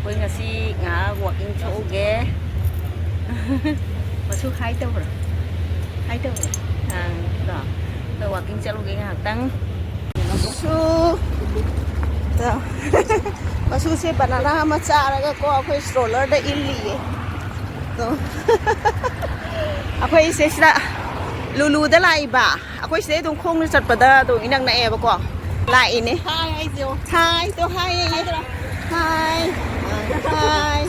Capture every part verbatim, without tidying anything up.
ꯑꯩꯈꯣꯏ ꯉꯁꯤ ꯉꯥꯏꯍꯥꯛ ꯋꯥꯛꯀꯤꯡ ꯊꯣꯛꯎꯒꯦ꯫ ꯃꯁꯨ ꯍꯥꯏ ꯇꯧꯕ꯭ꯔꯣ? ꯍꯥꯏ ꯇꯧꯕ꯭ꯔꯣ? ꯑꯪ, ꯀꯣ? ꯑꯩꯈꯣꯏ ꯋꯥꯛꯀꯤꯡ ꯆꯠꯂꯨꯒꯦ ꯉꯥꯏꯍꯥꯛꯇꯪ꯫ ꯁꯨ꯫ ꯇꯣ꯫ ꯃꯁꯨꯁꯦ ꯕꯅꯥꯅꯥ ꯑꯃ ꯆꯥꯔꯒꯀꯣ, ꯑꯩꯈꯣꯏ ꯁ꯭ꯇ꯭ꯔꯣꯂꯔꯗ ꯏꯜꯂꯤꯌꯦ꯫ ꯇꯣ꯫ ꯑꯩꯈꯣꯏ ꯁꯤꯁꯤꯗ ꯂꯨꯂꯨꯗ ꯂꯥꯛꯏꯕ꯫ ꯑꯩꯈꯣꯏ ꯁꯤꯗꯩ ꯑꯗꯨꯝ ꯈꯣꯡꯅ ꯆꯠꯄꯗ ꯑꯗꯨꯝ ꯏꯅꯛ ꯅꯛꯑꯦꯕꯀꯣ꯫ ꯂꯥꯛꯏꯅꯦ꯫ ꯍꯥꯏ ꯍꯥꯏꯁꯦ ꯌꯦꯡꯉꯣ꯫ ꯍꯥꯏ ꯇꯣ ꯍꯥꯏ ꯌꯦ꯫ ꯍꯥꯏꯗ꯭ꯔꯣ? ꯍꯥꯏ꯫ ꯍꯥꯏ꯫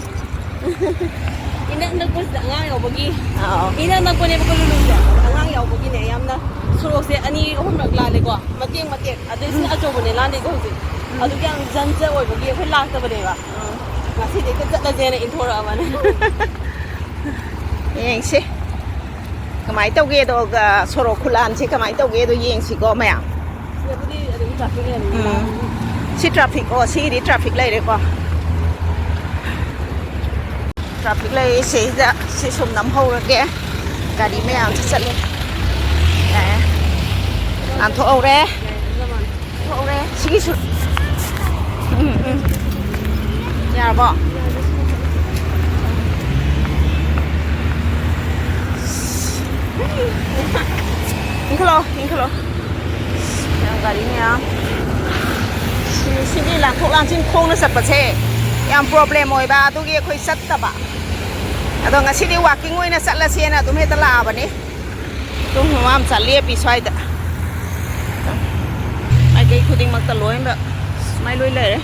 ꯏꯅꯛ ꯅꯛꯄꯁꯤꯗ ꯑꯉꯥꯡ ꯌꯥꯎꯕꯒꯤ꯫ ꯑꯥꯎ꯫ ꯏꯅꯛ ꯅꯛꯄꯅꯦꯕꯀꯣ ꯂꯨꯂꯨꯁꯦ꯫ ꯑꯉꯥꯡ ꯌꯥꯎꯕꯒꯤꯅꯦ ꯌꯥꯝꯅ ꯁꯣꯔꯣꯛꯁꯦ ꯑꯅꯤ ꯑꯍꯨꯝꯂꯛ ꯂꯥꯜꯂꯦꯀꯣ꯫ ꯃꯇꯦꯛ ꯃꯇꯦꯛ꯫ ꯑꯗꯨꯏꯁꯤꯅ ꯎꯝ꯫ ꯑꯆꯧꯕꯅꯦ ꯂꯥꯟꯗꯩꯗꯣ ꯍꯧꯖꯤꯛ꯫ ꯎꯝ꯫ ꯑꯗꯨꯒꯤ ꯌꯥꯝ ꯖꯟꯖ ꯑꯣꯏꯕꯒꯤ ꯑꯩꯈꯣꯏ ꯂꯥꯛꯇꯕꯅꯦꯕ꯫ ꯎꯝ꯫ ꯉꯁꯤꯗꯤ ꯍꯦꯛꯇ ꯆꯠꯂꯁꯦꯅ ꯏꯟꯊꯣꯔꯛꯑꯕꯅꯦ꯫ ꯌꯦꯡꯁꯤ꯫ ꯀꯃꯥꯏꯅ ꯇꯧꯒꯦꯗꯣ, ꯑ, ꯁꯣꯔꯣꯛ ꯈꯨꯂꯥꯟꯁꯤ ꯀꯃꯥꯏꯅ ꯇꯧꯒꯦꯗꯣ ꯌꯦꯡꯁꯤꯀꯣ ꯃꯌꯥꯝ꯫ ꯁꯤꯗꯕꯨꯗꯤ ꯑꯗꯨꯝ traffic ꯂꯩꯔꯝꯅꯤ꯫ ꯎꯝ꯫ ꯁꯤ traffic, ꯑꯣ, ꯁꯤꯒꯤꯗꯤ traffic ꯂꯩꯔꯦꯀꯣ꯫ Traffic ꯂꯩꯔꯦ ꯁꯤꯗ, ꯁꯤ ꯁꯨꯝ ꯅꯝꯍꯧꯔꯒꯦ꯫ ꯒꯥꯔꯤ ꯃꯌꯥꯝꯁꯤ ꯆꯠꯂꯦ꯫ ꯌꯥꯔꯦ꯫ ꯂꯥꯟꯊꯣꯛꯍꯧꯔꯦ꯫ ꯊꯣꯛꯍꯧꯔꯦ꯫ ꯁꯤꯒꯤꯁꯨ꯫ ꯎꯝ, ꯎꯝ꯫ ꯌꯥꯔꯕꯣ? ꯏꯟꯈꯠꯂꯣ, ꯏꯟꯈꯠꯂꯣ꯫ ꯌꯥꯝ ꯒꯥꯔꯤ ꯃꯌꯥꯝ꯫ ꯁꯤ-, ꯁꯤꯒꯤ ꯂꯥꯟꯊꯣꯛ ꯂꯥꯟꯁꯤꯟ ꯈꯣꯡꯅ ꯆꯠꯄꯁꯦ ꯌꯥꯝ problem ꯑꯣꯏꯕ, ꯑꯗꯨꯒꯤ ꯑꯩꯈꯣꯏ ꯆꯠꯇꯕ꯫ ꯑꯗꯣ ꯉꯁꯤꯗꯤ walking ꯑꯣꯏꯅ ꯆꯠꯂꯁꯦꯅ ꯑꯗꯨꯝ ꯍꯦꯛꯇ ꯂꯥꯛꯑꯕꯅꯤ꯫ ꯇꯨꯝ ꯃꯃꯥ ꯃꯆꯥ ꯂꯦꯞꯄꯤ ꯁ꯭ꯋꯥꯏꯗ꯫ ꯃꯥꯏꯀꯩ ꯈꯨꯗꯤꯡꯃꯛꯇ ꯂꯣꯏꯅꯃꯛ ꯁꯨꯃꯥꯏ ꯂꯣꯏ ꯂꯩꯔꯦ꯫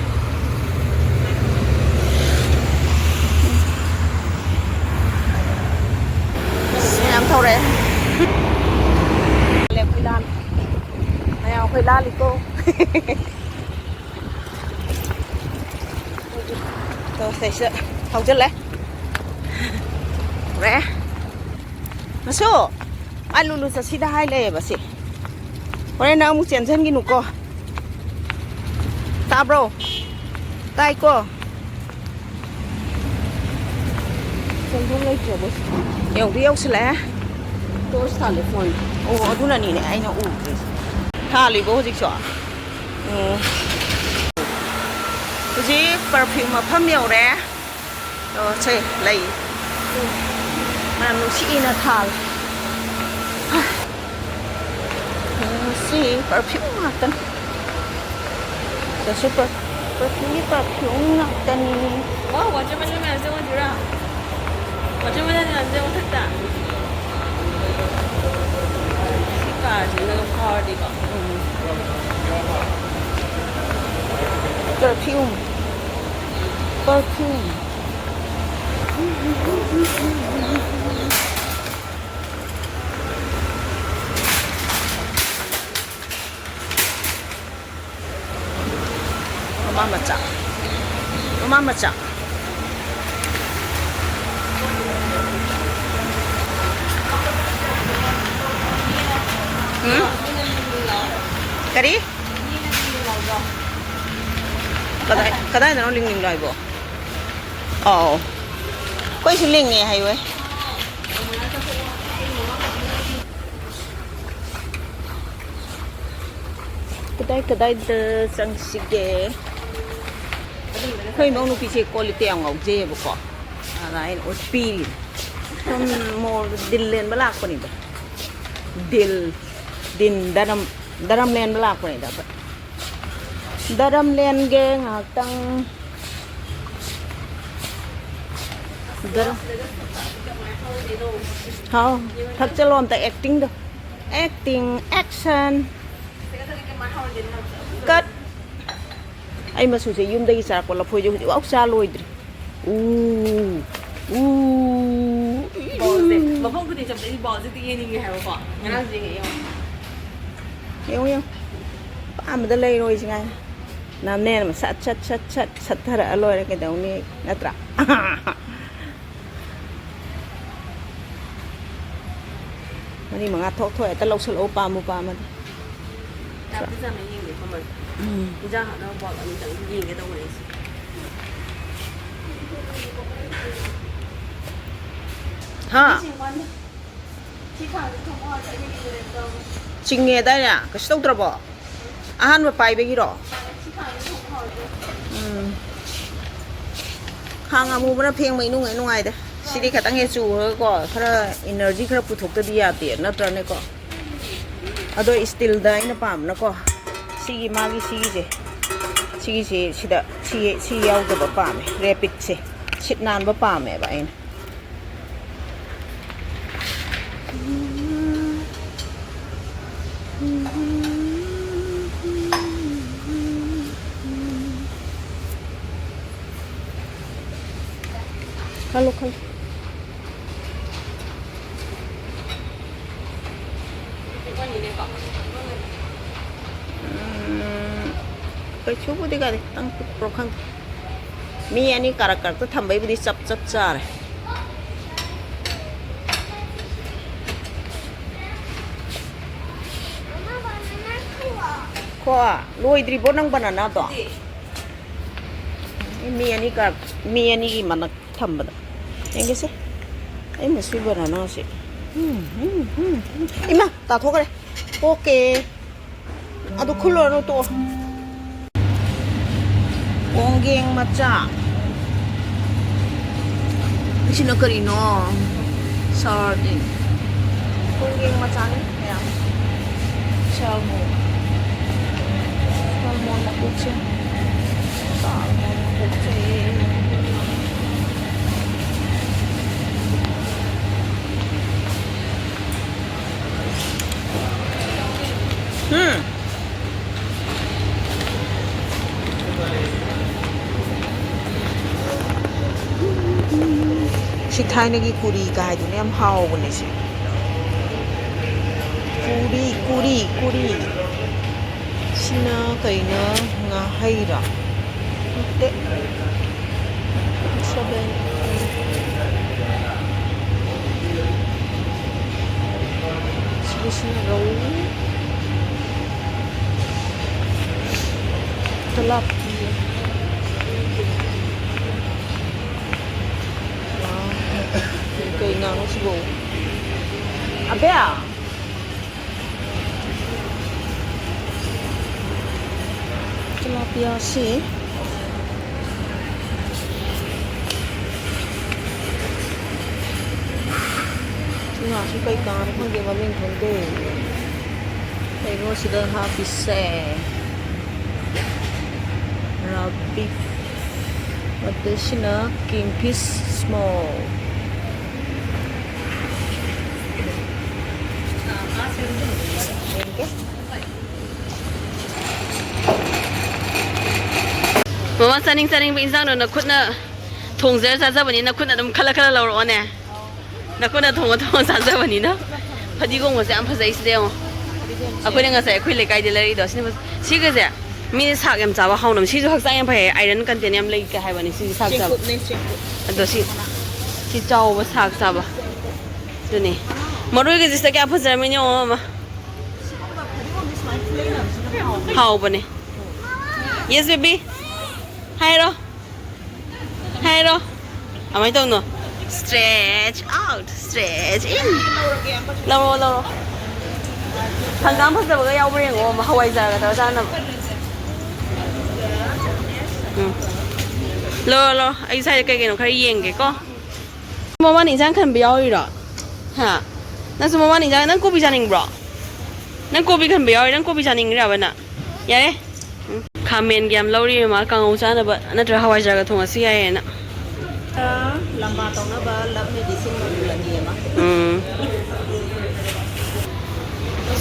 ꯑꯁ, ꯃꯌꯥꯝ ꯊꯧꯔꯛꯑꯦ꯫ ꯂꯦꯞꯄꯤ ꯂꯥꯟ-, ꯃꯌꯥꯝ ꯑꯩꯈꯣꯏ ꯂꯥꯜꯂꯤꯀꯣ꯫ ꯇꯣ, ꯁꯤꯗꯩꯁꯤꯗ ꯊꯧꯖꯤꯜꯂꯦ꯫ ꯎꯔꯦ꯫ ꯃꯁꯨ, ꯑꯥ ꯂꯨꯂꯨ ꯆꯠꯁꯤꯗ ꯍꯥꯏ ꯂꯩꯌꯦꯕ ꯁꯤ꯫ ꯍꯣꯔꯦꯟ ꯅꯪ ꯑꯃꯨꯛ ꯆꯦꯟꯁꯤꯟꯈꯤꯅꯨꯀꯣ꯫ ꯇꯥꯕ꯭ꯔꯣ? ꯇꯥꯏꯀꯣ? ꯆꯦꯟꯐꯝ ꯂꯩꯇ꯭ꯔꯕꯣ ꯁꯤꯗꯤ? ꯌꯧꯗꯤ ꯌꯧꯁꯤꯜꯂꯛꯑꯦ꯫ Torch ꯊꯥꯜꯂꯦ phone꯫ ꯑꯣ, ꯑꯗꯨꯅꯅꯤꯅꯦ ꯑꯩꯅ ꯎꯗ꯭ꯔꯤꯁꯦ꯫ ꯊꯥꯜꯂꯤꯕꯣ ꯍꯧꯖꯤꯛꯁꯨ? ꯑꯣ꯫ ꯍꯧꯖꯤꯛ perfume ꯃꯐꯝ ꯌꯧꯔꯦ꯫ ꯑꯣ, ꯁꯦ ꯂꯩ꯫ ꯃꯅꯝ ꯅꯨꯡꯁꯤꯅ ꯊꯥꯜꯂꯦ꯫ ꯁꯤ perfume ꯉꯥꯛꯇꯅꯤ꯫ ꯁꯤꯗꯁꯨ per-, perfumeꯒꯤ perfume ꯉꯥꯛꯇꯅꯤ꯫ ꯋꯥ, ꯋꯥꯆꯦ ꯃꯆꯦ ꯃꯌꯥꯝꯁꯦ ꯑꯣꯟꯁꯤꯔꯥ? ꯋꯥꯆꯦ ꯃꯆꯦ ꯃꯌꯥꯝꯁꯦ ꯃꯊꯛꯇ꯫ ꯁꯤ ꯀꯥꯔꯁꯤꯅ ꯑꯗꯨꯝ ꯐꯥꯎꯔꯗꯤꯀꯣ꯫ ꯎꯝ꯫ Perfume꯫ Perfume꯫ ꯃꯃꯥ ꯃꯆꯥ꯫ ꯃꯃꯥ ꯃꯆꯥ꯫ ꯎꯝ? ꯀꯔꯤ? ꯀꯗꯥꯏ, ꯀꯗꯥꯏꯗꯅꯣ ꯂꯤꯡ ꯂꯤꯡ ꯂꯥꯎꯔꯤꯕꯣ? ꯑꯧ꯫ ꯑꯩꯈꯣꯏꯁꯨ ꯂꯤꯡꯉꯦ ꯍꯥꯏꯌꯣꯍꯦ꯫ ꯀꯗꯥꯏ ꯀꯗꯥꯏꯗ ꯆꯪꯁꯤꯒꯦ? ꯑꯩꯈꯣꯏ ꯏꯃꯧ ꯅꯨꯄꯤꯁꯦ ꯀꯣꯜ ꯂꯤꯛꯇ ꯌꯥꯝ ꯉꯥꯎꯖꯩꯌꯦꯕꯀꯣ꯫ ꯑꯗ ꯑꯩꯅ ꯑꯣꯠꯄꯤꯔꯤꯅꯤ꯫ ꯁꯨꯝ ꯃꯣꯜꯗ ꯗꯤꯜ ꯂꯦꯟꯕ ꯂꯥꯛꯄꯅꯤꯗ꯫ ꯗꯤꯜ, ꯗꯤꯟ ꯗꯔꯝ, ꯗꯔꯝ ꯂꯦꯟꯕ ꯂꯥꯛꯄꯅꯤꯗ ꯑꯩꯈꯣꯏ꯫ ꯗꯔꯝ ꯂꯦꯟꯒꯦ ꯉꯥꯏꯍꯥꯛꯇꯪ꯫ ꯗꯔꯝ꯫ ꯍꯥꯎ, ꯊꯛꯆꯜꯂꯣ ꯑꯝꯇ actingꯗꯣ꯫ Acting, action, cut꯫ ꯑꯩ ꯃꯆꯨꯁꯦ ꯌꯨꯝꯗꯒꯤ ꯆꯥꯔꯛꯄ ꯂꯐꯣꯏꯁꯦ ꯍꯧꯖꯤꯛꯐꯥꯎ ꯆꯥ ꯂꯣꯏꯗ꯭ꯔꯤ꯫ ꯎ, ꯎ, ꯕꯣꯜꯁꯦ ꯃꯐꯝ ꯈꯨꯗꯤꯡ ꯆꯠꯄꯗ ꯑꯩꯗꯤ ꯕꯣꯜꯁꯦ ꯍꯦꯛꯇ ꯌꯦꯡꯅꯤꯡꯉꯦ ꯍꯥꯏꯕꯀꯣ꯫ ꯉꯔꯥꯡꯁꯨ ꯌꯦꯡꯉꯛꯑꯦ ꯌꯦꯡꯉꯣ꯫ ꯌꯦꯡꯉꯨ, ꯌꯦꯡꯉꯨ꯫ ꯑꯄꯥꯝꯕꯗ ꯂꯩꯔꯣ ꯑꯩꯁꯦ ꯉꯥꯏ꯫ ꯅꯝꯅꯦꯅ ꯁꯠ, ꯁꯠ, ꯁꯠ, ꯁꯠ ꯁꯠꯊꯔꯛꯑ ꯂꯣꯏꯔꯦ ꯀꯩꯗꯧꯅꯤ, ꯅꯠꯇ꯭ꯔꯥ? ꯃꯔꯤ ꯃꯉꯥ ꯊꯣꯛ ꯊꯣꯛ ꯍꯦꯛꯇ ꯂꯧꯁꯜꯂꯛꯑꯣ, ꯄꯥꯝꯕꯨ ꯄꯥꯝꯃꯗꯤ꯫ ꯆꯥꯛꯇꯤ ꯆꯥꯅ ꯌꯦꯡꯒꯦ ꯈꯣꯃꯁꯦ꯫ ꯎꯝ꯫ ꯏꯟꯖꯥꯡ ꯍꯥꯞꯅꯕ ꯕꯣꯜ ꯑꯅꯤꯇꯪ ꯌꯦꯡꯒꯦ ꯇꯧꯕꯅꯦ ꯑꯩꯁꯦ꯫ ꯍꯥ? ꯁꯤ ꯊꯥꯡꯁꯦ ꯊꯣꯡꯕ ꯍꯥꯎꯔꯗꯤ ꯑꯩꯅ ꯏꯔꯦ ꯇꯧꯕ꯫ ꯆꯤꯡꯉꯦ ꯑꯗꯥꯏꯅꯦ? ꯀꯩꯁꯨ ꯇꯧꯗ꯭ꯔꯕꯣ? ꯑꯍꯥꯟꯕ ꯄꯥꯏꯕꯒꯤꯔꯣ? ꯁꯤ ꯊꯥꯡꯁꯦ ꯊꯣꯡꯕ ꯍꯥꯎꯔꯗꯤ꯫ ꯎꯝ꯫ ꯈꯥꯡ ꯑꯃꯨꯕꯅ ꯐꯦꯡꯕ ꯏꯅꯨꯡ ꯍꯦꯛ ꯅꯨꯡꯉꯥꯏꯗ꯫ ꯁꯤꯗꯤ ꯈꯤꯇꯪ ꯍꯦꯛ ꯆꯨꯔꯒꯀꯣ, ꯈꯔ ꯏꯅꯔꯖꯤ ꯈꯔ ꯄꯨꯊꯣꯛꯇꯗꯤ ꯌꯥꯗꯦ ꯅꯠꯇ꯭ꯔꯅꯦꯀꯣ꯫ ꯑꯗꯣ ꯏꯁꯇꯤꯜꯗ ꯑꯩꯅ ꯄꯥꯝꯕꯅꯀꯣ, ꯁꯤꯒꯤ ꯃꯥꯒꯤ ꯁꯤꯒꯤꯁꯦ, ꯁꯤꯒꯤꯁꯦ ꯁꯤꯗ ꯁꯤ, ꯁꯤ ꯌꯥꯎꯗꯕ ꯄꯥꯝꯃꯦ꯫ ꯔꯦꯄꯤꯠꯁꯦ ꯁꯤꯠ ꯅꯥꯟꯕ ꯄꯥꯝꯃꯦꯕ ꯑꯩꯅ꯫ ꯈꯜꯂꯣ, ꯈꯜꯂꯣ꯫ ꯎꯝ, ꯀꯩꯁꯨꯕꯨꯗꯤ ꯀꯥꯏꯗꯦ, ꯈꯤꯇꯪ ꯄꯤꯛꯄ꯭ꯔꯣ ꯈꯪꯗꯦ꯫ ꯃꯤ ꯑꯅꯤ ꯀꯥꯔꯛ ꯀꯥꯔꯛꯇ ꯊꯝꯕꯩꯕꯨꯗꯤ ꯆꯞ ꯆꯞ ꯆꯥꯔꯦ꯫ ꯀꯣ, ꯂꯣꯏꯗ꯭ꯔꯤꯕꯣ ꯅꯪ ꯕꯅꯥꯅꯥꯗꯣ? ꯃꯤ ꯑꯅꯤ ꯀꯥꯔꯛ, ꯃꯤ ꯑꯅꯤꯒꯤ ꯃꯅꯥꯛ ꯊꯝꯕꯗ꯫ ꯌꯦꯡꯒꯦꯁꯦ꯫ ꯑꯩ ꯃꯁꯤ ꯕꯅꯥꯅꯥꯁꯦ꯫ ꯎꯝ, ꯎꯝ, ꯎꯝ, ꯎꯝ꯫ ꯏꯃꯥ, ꯇꯥꯊꯣꯛꯈ꯭ꯔꯦ꯫ ꯑꯣꯀꯦ꯫ ꯑꯗꯨ ꯈꯨꯜꯂꯨꯔꯅꯨ, ꯇꯣꯛꯑꯣ꯫ ꯀꯣꯡꯒꯦꯡ ꯃꯆꯥ꯫ ꯑꯁꯤꯅ ꯀꯔꯤꯅꯣ? Sardine꯫ ꯀꯣꯡꯒꯦꯡ ꯃꯆꯥꯅꯤ ꯃꯌꯥꯝ꯫ Salmon꯫ Salmon ꯃꯀꯣꯛꯁꯦ꯫ Salmon ꯃꯀꯣꯛꯁꯦ꯫ ꯎꯝ꯫ ꯁꯤ ꯊꯥꯏꯅꯒꯤ ꯀꯨꯔꯤꯒ ꯍꯥꯏꯗꯨꯅ ꯌꯥꯝ ꯍꯥꯎꯕꯅꯦ ꯁꯤ꯫ ꯀꯨꯔꯤ, ꯀꯨꯔꯤ, ꯀꯨꯔꯤ꯫ ꯁꯤꯅ ꯀꯩꯅꯣ? ꯉꯥꯍꯩꯔꯣ? ꯅꯠꯇꯦ꯫ Seven, eight꯫ ꯁꯤꯒꯤꯁꯤꯅ ꯔꯧ꯫ ꯇꯂꯥꯞꯇꯤ꯫ ꯋꯥꯎ꯫ ꯀꯩ ꯉꯥꯅꯣ ꯁꯤꯕꯣ? ꯑꯕꯦ! ꯇꯤꯂꯥꯄꯤꯌꯥꯁꯤ꯫ ꯁꯤ ꯀꯩ ꯀꯥꯅꯣ ꯈꯪꯗꯦ, ꯃꯃꯤꯡ ꯈꯪꯗꯦ꯫ ꯀꯩꯅꯣ ꯁꯤꯗ ꯍꯥꯞꯄꯤꯁꯦ? ꯔꯥꯕꯤꯛ꯫ ꯑꯗꯨꯁꯤꯅ ꯀꯤꯡꯐꯤꯁ ꯁ꯭ꯃꯣꯜ꯫ ꯃꯃꯥ, ꯆꯥꯅꯤꯡ ꯆꯥꯅꯤꯡꯕ ꯏꯟꯁꯥꯡꯗꯣ ꯅꯈꯨꯠꯅ ꯊꯣꯡꯖꯔ ꯆꯥꯖꯕꯅꯤ, ꯅꯈꯨꯠꯅ ꯑꯗꯨꯝ ꯈꯜꯂ ꯈꯜꯂ ꯂꯧꯔꯛꯑꯣꯅꯦ꯫ ꯅꯈꯨꯠꯅ ꯊꯣꯡꯉ ꯊꯣꯡꯉ ꯆꯥꯖꯕꯅꯤꯅ꯫ ꯐꯗꯤꯒꯣꯝꯒꯁꯦ ꯌꯥꯝ ꯐꯖꯩ, ꯁꯤꯗ ꯌꯦꯡꯉꯣ꯫ ꯑꯩꯈꯣꯏꯅ ꯉꯁꯥꯏ ꯑꯩꯈꯣꯏ ꯂꯩꯀꯥꯏꯗ ꯂꯩꯔꯤꯗꯣ ꯁꯤꯅ ꯐꯖ-, ꯁꯤꯒꯁꯦ ꯃꯤꯅ ꯁꯥꯛ ꯌꯥꯝ ꯆꯥꯕ ꯍꯥꯎꯅꯕ꯫ ꯁꯤꯁꯨ ꯍꯛꯆꯥꯡ ꯌꯥꯝ ꯐꯩ ꯍꯥꯏ, ꯑꯥꯏꯔꯟ ꯀꯟꯇꯦꯟ ꯌꯥꯝ ꯂꯩ ꯀ ꯍꯥꯏꯕꯅꯤ ꯁꯤꯁꯦ ꯁꯥꯛ ꯆꯥꯕ꯫ ꯆꯦꯡꯀꯨꯞꯅꯦ, ꯆꯦꯡꯀꯨꯞ꯫ ꯑꯗꯣ ꯁꯤ, ꯁꯤ ꯆꯥꯎꯕ ꯁꯥꯛ ꯆꯥꯕ꯫ ꯑꯗꯨꯅꯦ꯫ ꯃꯔꯣꯏꯒꯁꯦ ꯁꯤꯗ ꯀꯌꯥ ꯐꯖꯔꯝꯃꯤꯅꯦ, ꯌꯦꯡꯉꯣ ꯃꯃꯥ꯫ ꯁꯤꯒꯨꯝꯕ ꯐꯗꯤꯒꯣꯝꯁꯦ ꯁꯨꯃꯥꯏꯅ ꯈꯨꯂꯩꯅꯕꯁꯤꯅ ꯍꯥꯎꯕꯅꯦ꯫ ꯍꯥꯎꯕꯅꯦ꯫ Yes, baby. ꯍꯥꯏꯔꯣ꯫ ꯍꯥꯏꯔꯣ꯫ ꯀꯃꯥꯏꯅ ꯇꯧꯅꯣ? Stretch out, stretch in. ꯂꯧꯔꯣ, ꯂꯧꯔꯣ꯫ ꯍꯪꯒꯥꯝ ꯐꯖꯕꯒ ꯌꯥꯎꯕ꯭ꯔꯥ ꯌꯦꯡꯉꯣ, ꯑꯃ ꯍꯋꯥꯏꯖꯥꯔꯒ ꯇꯧꯔ ꯆꯥꯅꯕ꯫ ꯎꯝ꯫ ꯂꯧꯔꯣ, ꯂꯧꯔꯣ꯫ ꯑꯩ ꯁ꯭ꯋꯥꯏꯗ ꯀꯩ ꯀꯩꯅꯣ ꯈꯔ ꯌꯦꯡꯒꯦꯀꯣ꯫ ꯃꯃꯥꯅ ꯏꯟꯁꯥꯡ ꯈꯟꯕ ꯌꯥꯎꯔꯤꯔꯣ? ꯍꯥ? ꯅꯪꯁꯨ ꯃꯃꯥꯅ ꯏꯟꯁꯥꯡ, ꯅꯪ ꯀꯣꯕꯤ ꯆꯥꯅꯤꯡꯕ꯭ꯔꯣ? ꯅꯪ ꯀꯣꯕꯤ ꯈꯟꯕ ꯌꯥꯎꯔꯤ, ꯅꯪ ꯀꯣꯕꯤ ꯆꯥꯅꯤꯡꯉꯤꯔꯕ ꯅꯪ? ꯌꯥꯔꯦ꯫ ꯎꯝ꯫ ꯈꯥꯃꯦꯟꯒ ꯌꯥꯝ ꯂꯧꯔꯤ ꯃꯃꯥ, ꯀꯥꯡꯉꯧ ꯆꯥꯅꯕ ꯅꯠꯇ꯭ꯔꯒ ꯍꯋꯥꯏꯖꯥꯔꯒ ꯊꯣꯡꯉꯁꯨ ꯌꯥꯏꯌꯦꯅ꯫ ꯂꯝꯕꯥ ꯇꯧꯅꯕ love medicine ꯃꯃꯤꯜ ꯑꯅꯤ ꯑꯃ꯫ ꯎꯝ꯫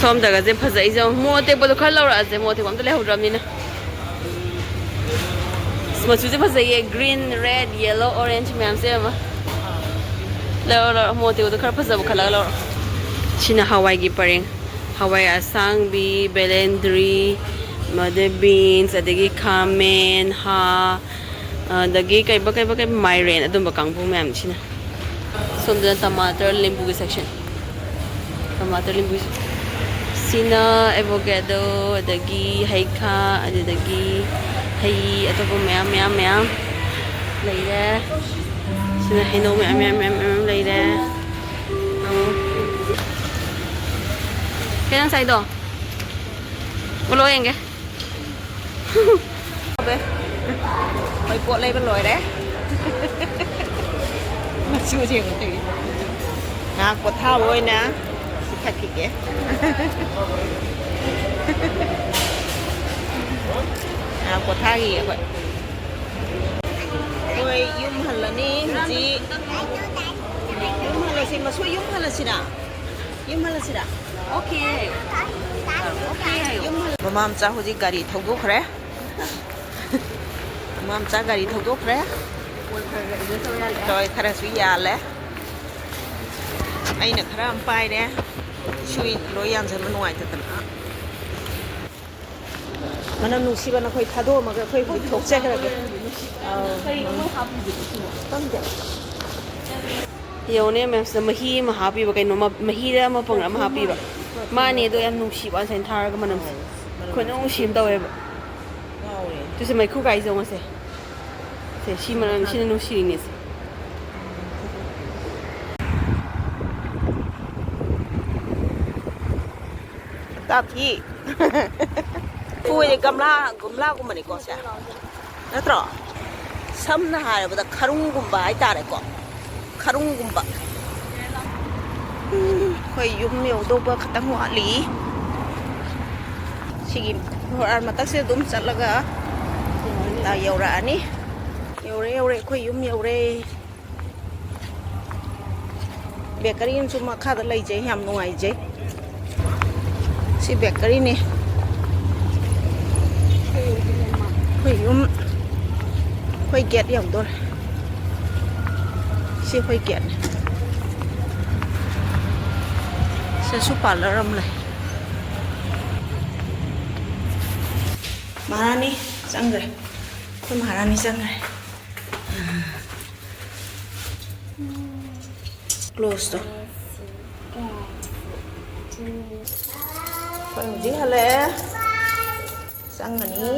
ꯁꯣꯝꯗꯒꯁꯦ ꯐꯖꯩꯁꯦ ꯌꯦꯡꯉꯣ꯫ ꯃꯣꯔꯣꯛ ꯑꯇꯦꯛꯄꯗꯣ ꯈꯔ ꯂꯧꯔꯛꯑꯁꯦ, ꯃꯣꯔꯣꯛ ꯑꯇꯦꯛꯄ ꯑꯝꯇ ꯂꯩꯍꯧꯗ꯭ꯔꯕꯅꯤꯅ꯫ ꯑꯁ, ꯃꯆꯨꯁꯦ ꯐꯖꯩꯌꯦ, green, red, yellow, orange ꯃꯌꯥꯝꯁꯦ ꯌꯦꯡꯉꯣ꯫ ꯂꯧꯔꯣ, ꯂꯧꯔꯣ, ꯃꯣꯔꯣꯛ ꯑꯇꯦꯛꯄꯗꯣ ꯈꯔ ꯐꯖꯕ ꯈꯜꯂꯒ ꯂꯧꯔꯣ꯫ ꯁꯤꯅ ꯍꯋꯥꯏꯒꯤ ꯄꯔꯦꯡ꯫ ꯍꯋꯥꯏ ꯑꯁꯥꯡꯕꯤ, ꯕꯦꯂꯦꯟꯗ꯭ꯔꯤ, ꯑꯗꯩ beans, ꯑꯗꯒꯤ ꯈꯥꯃꯦꯟ, ꯍꯥ, ꯑꯗꯒꯤ ꯀꯩꯕ, ꯀꯩꯕ, ꯀꯩꯕ, ꯃꯥꯏꯔꯦꯟ, ꯑꯗꯨꯝꯕ ꯀꯥꯡꯕꯨ ꯃꯌꯥꯝꯁꯤꯅ꯫ ꯁꯣꯝꯗꯅ ꯇꯃꯥꯇꯔ, ꯂꯦꯝꯕꯨꯒꯤ section꯫ ꯇꯃꯥꯇꯔ, ꯂꯦꯝꯕꯨꯒꯤ section꯫ ꯁꯤꯅ avocado, ꯑꯗꯒꯤ ꯍꯩꯈꯥ, ꯑꯗꯨꯗꯒꯤ ꯍꯩ ꯑꯇꯣꯞꯄ ꯃꯌꯥꯝ, ꯃꯌꯥꯝ, ꯃꯌꯥꯝ ꯂꯩꯔꯦ꯫ ꯁꯤꯅ ꯍꯩꯅꯧ ꯃꯌꯥꯝ, ꯃꯌꯥꯝ, ꯃꯌꯥꯝ, ꯃꯌꯥꯝ ꯂꯩꯔꯦ꯫ ꯑꯣ꯫ ꯀꯩ ꯅꯪ ꯆꯥꯏꯗꯣ? ꯎꯠꯂꯣ ꯌꯦꯡꯒꯦ꯫ ꯑꯩꯈꯣꯏ ꯄꯣꯠ ꯂꯩꯕ ꯂꯣꯏꯔꯦ꯫ ꯃꯆꯨꯁꯦ ꯌꯦꯡꯉꯣ ꯇꯧꯔꯤꯁꯦ꯫ ꯉꯥꯏꯍꯥꯛ ꯄꯣꯊꯥꯕ ꯑꯣꯏꯅ ꯄꯤꯊꯛꯈꯤꯒꯦ꯫ ꯉꯥꯏꯍꯥꯛ ꯄꯣꯊꯥꯈꯤꯒꯦ ꯑꯩꯈꯣꯏ꯫ ꯑꯩꯈꯣꯏ ꯌꯨꯝ ꯍꯜꯂꯅꯤ ꯍꯧꯖꯤꯛ꯫ ꯌꯨꯝ ꯍꯜꯂꯁꯤ, ꯃꯁꯨ ꯌꯨꯝ ꯍꯜꯂꯁꯤꯔꯥ? ꯌꯨꯝ ꯍꯜꯂꯁꯤꯔꯥ? ꯑꯣꯀꯦ꯫ ꯑꯣꯀꯦ꯫ ꯌꯨꯝ ꯍꯜ-, ꯃꯃꯥ ꯃꯆꯥ ꯍꯧꯖꯤꯛ ꯒꯥꯔꯤ ꯊꯧꯗꯣꯛꯈ꯭ꯔꯦ꯫ ꯃꯃꯥ ꯃꯆꯥ ꯒꯥꯔꯤ ꯊꯧꯗꯣꯛꯈ꯭ꯔꯦ꯫ ꯍꯣꯏ, ꯈꯔꯁꯨ ꯌꯥꯜꯂꯦ꯫ ꯑꯩꯅ ꯈꯔ ꯑꯃ ꯄꯥꯏꯔꯦ꯫ ꯁꯨꯏ ꯂꯣꯏ ꯌꯥꯟꯁꯤꯟꯕ ꯅꯨꯡꯉꯥꯏꯇꯗꯅ꯫ ꯃꯅꯝ ꯅꯨꯡꯁꯤꯕ ꯅꯈꯣꯏ ꯊꯥꯗꯣꯛꯑꯝꯃꯒ ꯑꯩꯈꯣꯏ ꯍꯧꯖꯤꯛ ꯊꯣꯛꯆꯈ꯭ꯔꯒꯦ꯫ ꯑꯧ꯫ ꯈꯪꯗꯦ꯫ ꯌꯦꯡꯉꯨꯅꯦ ꯃꯦꯝꯁꯤꯗ ꯃꯍꯤ ꯑꯃ ꯍꯥꯞꯄꯤꯕ, ꯀꯩꯅꯣ ꯃ-, ꯃꯍꯤꯗ ꯑꯃ ꯄꯪ ꯑꯃ ꯍꯥꯞꯄꯤꯕ꯫ ꯃꯥꯅꯦ, ꯑꯗꯣ ꯌꯥꯝ ꯅꯨꯡꯁꯤꯕ ꯉꯁꯥꯏꯅ ꯊꯥꯔꯒ ꯃꯅꯝꯁꯦ꯫ ꯈꯣꯏꯅꯧ ꯅꯨꯡꯁꯤ ꯑꯃ ꯇꯧꯋꯦꯕ꯫ ꯉꯥꯎꯔꯦ꯫ ꯑꯗꯨꯁꯦ ꯃꯩꯈꯨ ꯀꯥꯏꯁꯦ ꯌꯦꯡꯉꯨꯁꯦ꯫ ꯁꯦ, ꯁꯤ ꯃꯅꯝ, ꯁꯤꯅ ꯅꯨꯡꯁꯤꯔꯤꯅꯦꯁꯦ꯫ ꯇꯥꯊꯤ꯫ ꯄꯨꯔꯦ ꯒꯝꯂꯥ, ꯒꯝꯂꯥꯒꯨꯝꯕꯅꯤꯀꯣ ꯁꯦ꯫ ꯅꯠꯇ꯭ꯔꯣ? ꯁꯝꯅ ꯍꯥꯏꯔꯕꯗ ꯈꯔꯨꯡꯒꯨꯝꯕ ꯍꯥꯏꯇꯥꯔꯦꯀꯣ꯫ ꯈꯔꯨꯡꯒꯨꯝꯕ꯫ ꯎꯝ, ꯑꯩꯈꯣꯏ ꯌꯨꯝ ꯌꯧꯗꯧꯕ ꯈꯇꯪ ꯋꯥꯠꯂꯤ꯫ ꯁꯤꯒꯤ ꯍꯣꯔꯥꯟ ꯃꯇꯛꯁꯦ ꯑꯗꯨꯝ ꯆꯠꯂꯒ ꯌꯧꯔꯛꯑꯅꯤ꯫ ꯌꯧꯔꯦ, ꯌꯧꯔꯦ, ꯑꯩꯈꯣꯏ ꯌꯨꯝ ꯌꯧꯔꯦ꯫ ꯕꯦꯀꯔꯤ ꯑꯃꯁꯨ ꯃꯈꯥꯗ ꯂꯩꯖꯩ, ꯌꯥꯝ ꯅꯨꯡꯉꯥꯏꯖꯩ꯫ ꯁꯤ ꯕꯦꯀꯔꯤꯅꯤ꯫ ꯑꯩꯈꯣꯏ ꯌꯨꯝ, ꯑꯩꯈꯣꯏ ꯒꯦꯠ ꯌꯧꯗꯣꯔꯦ꯫ ꯁꯤ ꯑꯩꯈꯣꯏ ꯒꯦꯠꯅꯤ꯫ ꯁꯤꯗꯁꯨ ꯄꯥꯔꯂꯔ ꯑꯃ ꯂꯩ꯫ ꯃꯍꯥꯔꯥꯅꯤ ꯆꯪꯈ꯭ꯔꯦ꯫ ꯑꯩꯈꯣꯏ ꯃꯍꯥꯔꯥꯅꯤ ꯆꯪꯈ꯭ꯔꯦ꯫ ꯀ꯭ꯂꯣꯁꯇꯣ꯫ ꯑꯩꯈꯣꯏ ꯍꯧꯖꯤꯛ ꯍꯜꯂꯛꯑꯦ꯫ ꯆꯪꯉꯅꯤ꯫